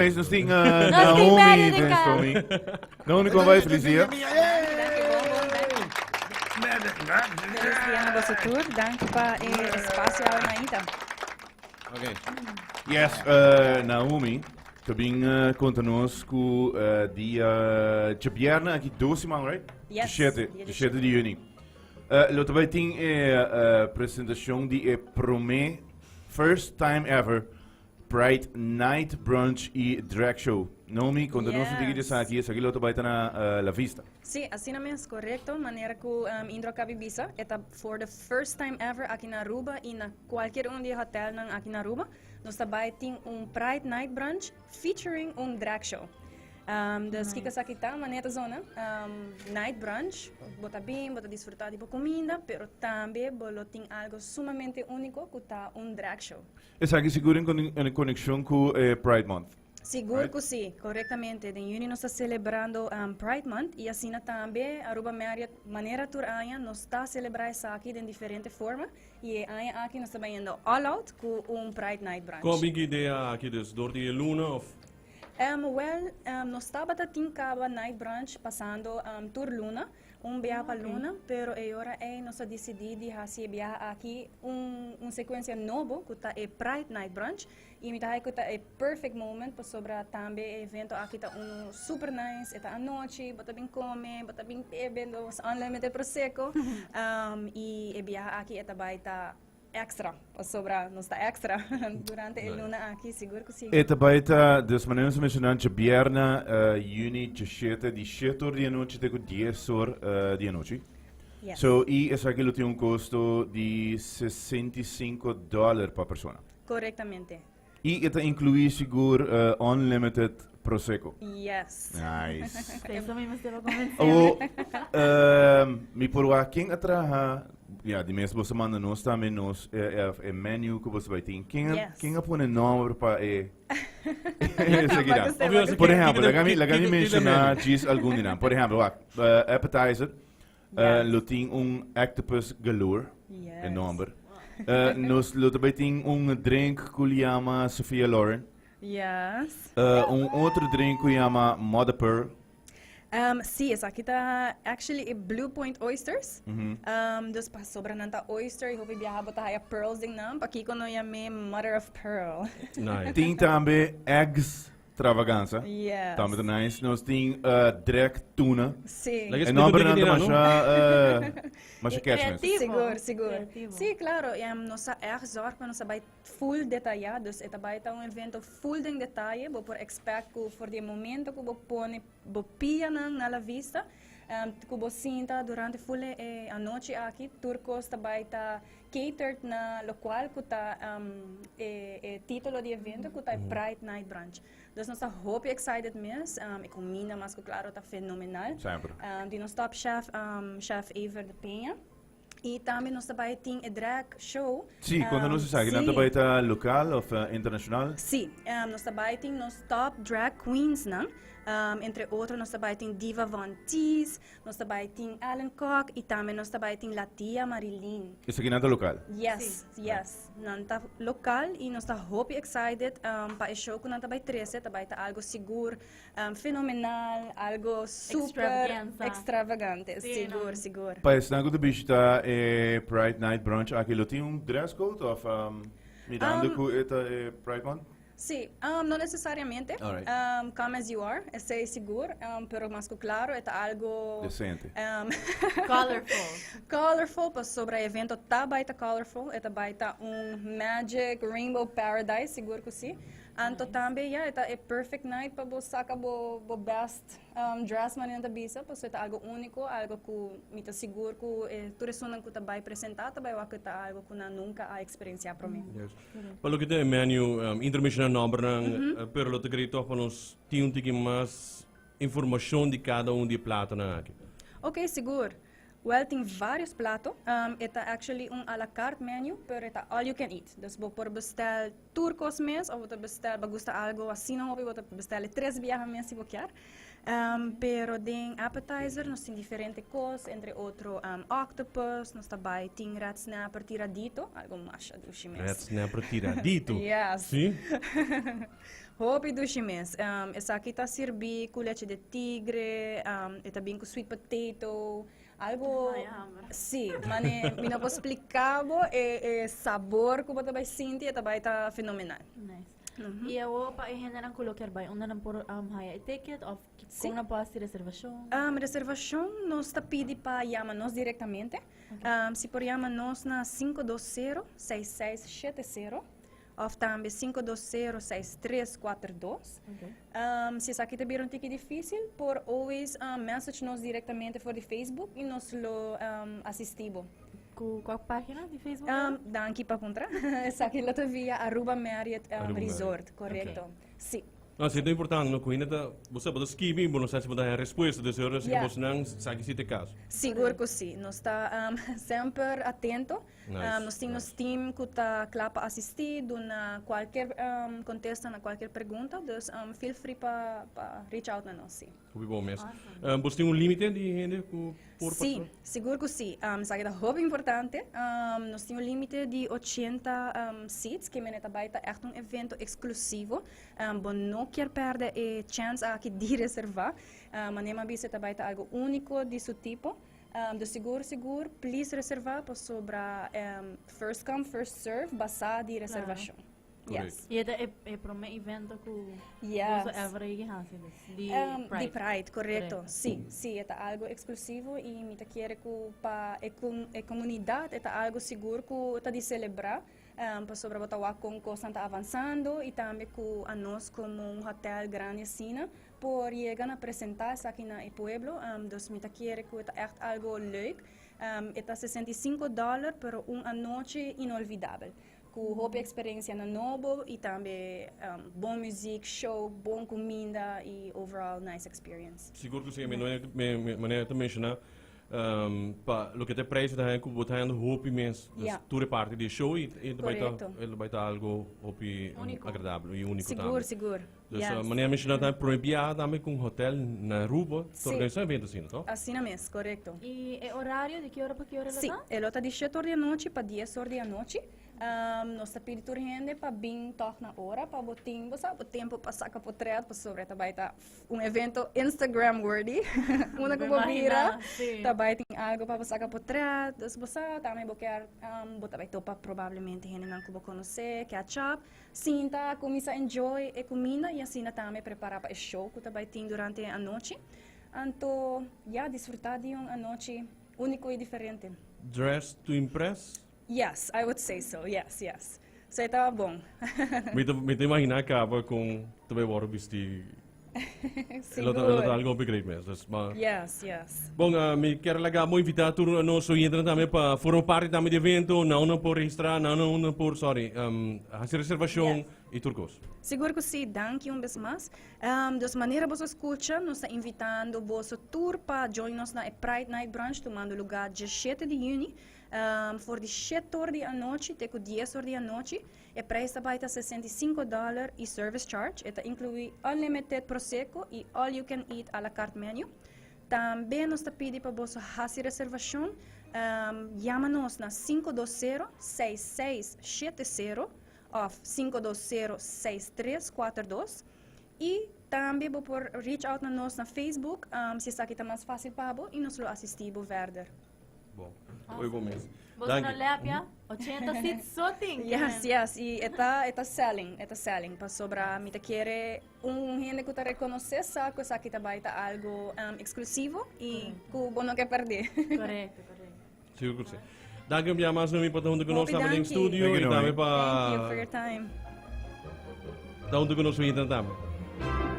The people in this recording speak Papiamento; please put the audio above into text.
Nos tin Naomi den Stomi. Naomi, kon bai? Feliz dia. Danki, bon, bon, danki. Feliz dia na boso tur. Danki pa e espacio awe mainta. Okay. Yes, Naomi, ta bin konta nos ku dia djabièrnè aki dos siman, right? Yes. Dishete, dishete di yüni. Lo ta bai tin e presentashon di e promé, first time ever, Pride Night Brunch y Drag Show. Nomi, konta nos un tiki di esaki. Esaki lo ta bai ta na La Vista. Sí, asina mes, korekto. Manera ku Indro a kabi bisa, e ta for the first time ever aki na Aruba y na kualkier un di e hotelnan aki na Aruba, nos ta bai tin un Pride Night Brunch featuring un drag show. Dus kiko esaki ta? Manera ta zona, night brunch, bo ta bin, bo ta disfruta di bo kuminda, pero tambe bo lo tin algo sumamente úniko ku ta un drag show. Esaki sigur en konekshon ku e Pride Month. Sigur ku si, korektamente. Den yüni nos ta selebrando Pride Month i asina tambe Aruba Marriott manera tur aña nos ta selebrá esaki den diferente forma i e aña aki nos ta bayendo all out ku un Pride Night Brunch. Kon bin ku idea aki dus? Dor di e luna of? Wèl, nos tabata tin kaba Night Brunch pasando tur luna. Un biaha pa luna, pero e ora ei nos a disidí di hasi e biaha aki un un sekuensia nobo ku ta e Pride Night Brunch i mi ta haña ku ta e perfect moment pasobra tambe e evento aki ta unu super nice, e ta anochi, bo ta bin kome, bo ta bin bebe, nos unlimited prosecco i e biaha aki e ta bai ta Extra, pasobra nos ta extra durante e luna aki, sigur ku si. E ta bai ta, dus manera nos a menshoná, djabièrnè yüni djashete di shete or di anochi te ku dies or di anochi. Yes. So, i esaki lo tin un kosto di 65 dòler pa persona. Korektamente. I e ta inkluí sigur unlimited prosecco. Yes. Nice. Eso mi mester a convencer. Awo, mi por wak ken a traha, ya, di mes boso manda nos tambe nos e menu ku boso bai tin. Ken a, Yes. ken a pone nomber pa e esakinan? Obvio, Por ehempel, laga mi, laga mi kiko- kiko menshoná menu? djis algun di nan. Por ehempel, wak, appetizer, Yes. Lo tin un octopus galore, Yes. e nomber. Nos lo tambe tin un drink ku yama Sophia Loren. Yes. Un otro drink ku yama Mother Pearl. Sí, esaki ta actually e Blue Point Oysters. Dus pasobra nan ta oyster y hopi biaha bo ta haya pearls den nan, pakiko no yam'é Mother of Pearl? Nice. Tin tambe eggs Travaganza. Yes. Tambe ta nice. Nos tin drag tuna. Sí. Like E nombernan ta explica masha, masha catch mes. Creativo. Sigur, sigur. Creativo. Sí, claro. Nos a erg zorg pa nos a bai full detaya. Dus e ta bai ta un evento full den detaye. Bo por expect cu for di e momento cu bo pone bo pianan na La Vista, cu bo sinta durante full e anochi aki, tur cos ta bai ta catered na locual cu ta e titulo di evento cu ta e Pride Night Brunch. Dus nos ta hopi excited mes, e cuminda mas cu claro ta fenomenal. Semper. Di nos top chef, chef Ever de Peña. Y tambe nos ta bay tin e drag show. Sí, conta nos esaki. Nan ta bay ta local of internacional? Sí, nos ta bay tin nos top drag queens nan. Entre otro nos ta bay tin Diva Von Teese, Nos ta bai tin Allen Kock y tambe nos ta bai tin La Tia Marilyn. Esaki nan ta local? Yes, yes. Nan ta local y nos ta hopi excited pa e show cu nan ta bai trece. Ta bai ta algo sigur fenomenal, algo super Extravaganza. extravagante. Sí, Sigur, no. sigur. Pa esnan cu ta bishita e Pride Night Brunch aki lo tin un dress code of mirando cu e ta e Pride Month? Sí, no necesariamente. Alright. Come as you are, esey sigur, pero mas cu claro e ta algo Decente. Colorful. Colorful, pasobra e evento ta bay ta colorful, e ta bay ta un magic rainbow paradise, sigur cu si. Anto tambe, ya, e ta e perfect night pa bo saca bo bo best dress, manera nan ta bisa, pasobra e ta algo unico, algo cu mi ta sigur cu e tur esunnan cu ta bay presenta ta bay wak cu ta algo cu nan nunca a experiencia prome. Yes. Pa loke ta e menu, Inter menciona nombernan, pero lo ta great toch pa nos tin un tiki mas informacion di cada un di e platonan aki. Ok, sigur. Wel, tin varios plato. E ta actually un a la carte menu, pero e ta all you can eat. Dus bo por bestel tur cos mes, of bo ta bestel, bo gusta algo asina hopi, bo ta bestel e tres biaha mes si bo kier. Pero den appetizer nos tin diferente cos, entre otro octopus, nos ta bay tin red snapper tiradito, algo masha dushi mes. Red snapper tiradito? Yes. Si? Hopi dushi mes. Esaki ta sirbi cu leche de tigre, e ta bin cu sweet potato, algo. Ay, hamber. Si, mane mi no por splica bo e sabor cu bo ta bay sinti, e ta bay ta fenomenal. Nice. Y awo pa e hendenan cu lo kier bay, unda nan por haya e ticket of con nan por haci reservacion? Reservacion nos ta pidi pa yama nos directamente. Si por yama nos na 520 6670 of tambe 520 6342. Si esaki ta bira un tiki dificil, por always message nos directamente for di Facebook y nos lo asisti bo. Cu cua pagina di Facebook? Danki pa puntra. Esaki lo ta via Aruba Marriott Aruba Resort, Marriott. Correcto. Si. No, si ta importante, no? Cu hende ta, bo sa, bo ta skibi, bo no sa si bo ta haña respuesta, dus ora si bo nan sa ki si ta e caso. Sigur cu si. Nos ta semper atento. Nice, Nos tin nos nice. team cu ta cla pa asisti, duna cualkier contesta na cualkier pregunta, dus feel free pa reach out na nos, si. Hopi bon mes. Bos tin un limite di hende cu por Si, participa? sigur cu si. Esaki ta hopi importante. Nos tin un limite di 80 seats, ke mene ta bay ta echt un evento exclusivo. Bo no kier perde e chance aki di reserva. Manera mi a bisa ta bay ta algo unico di su tipo. Dus sigur sigur please reserva pasobra first come first serve basa di reservacion. Yes. Y e ta e prome evento cu boso ever a yega haci dus, di Pride. Di Pride, correcto. Si, si, e ta algo exclusivo y mi ta kere cu pa e e comunidad e ta algo sigur cu ta di celebra, pasobra bo ta wak con cosnan ta avanzando y tambe cu anos como un hotel grandi asina por yega na presenta esaki na e pueblo, dus mi ta kere cu e ta echt algo leuk. E ta 65 dollar pero un anochi inolvidabel. Ku hopi eksperensianan nobo i tambe bon muziek, show, bon kuminda i overall nice experience. Sigur ku si, mi no manera ta menshoná pa loke ta e prijs ta haña ku bo ta hañando hopi mes. Dus tur e parti di e show i e ta bai ta e ta bai ta algo hopi agradabel i úniko tambe. Sigur, sigur. Dus manera menshoná tambe prome biaha tambe ku un hotel na Aruba ta organisá evento asina, to? Asina mes, korekto. I e orario di ki ora pa ki ora lo ta? Sí, e lo ta di shete or di anochi pa dies or di anochi. Nos ta pidi tur hende pa bin tòg na ora pa bo tin, bo sa, bo tempu pa saka potret pasobra e ta bai ta un evento Instagram worthy. Unda ku bo bira ta bai tin algu pa bo saka potret. Dus bo sa, tambe bo kier, bo ta bai topa probablemente hendenan ku bo konosé, catch up. Sinta, cuminsa enjoy e cuminda y asina tambe prepara pa e show cu ta bay tin durante e anochi. Anto, ya, disfruta di un anochi unico y diferente. Dress to impress? Yes, I would say so. Yes, yes. So e taba bon. Mi ta, mi ta imagina caba con ta bay wordo bisti. Sigur. Lo ta, lo ta algo hopi great mes. Dus, ma. Yes. Bon, mi kier laga bo invita tur nos oyentenan tambe pa forma parti tambe di evento. Na unda por registra, na unda por, sorry, haci reservacion y tur cos. Sigur cu si, danki un bes mas. Dus manera boso scucha, nos ta invitando boso tur pa join nos na e Pride Night Brunch tumando lugar 17 di juni, for di 7 or di anochi te cu 10 or di anochi. E prijs ta bai ta 65 dollar y service charge. E ta inclui unlimited prosecco y all you can eat a la carte menu. Tambe nos ta pidi pa boso haci reservacion. Yama nos na 520 6670 of 520 6342. Y tambe bo por reach out na nos na Facebook si esaki ta mas facil pa bo y nos lo asisti bo verder. Bon. Hoy bon mes. Boso no lepia? 80 seats so tin. Yes. Y e ta, e ta selling, e ta selling. Pasobra mi ta kere un hende cu ta reconoce sa cu esaki ta bay ta algo exclusivo y cu bo no ke perde. Correcto. Sigur cu si. Danki un bia mas Noemi pa ta hunto cu nos Hopi tambe den danki. studio Thank y you, tambe Noemi. pa Thank you for your time. ta hunto cu nos oyentenan tambe.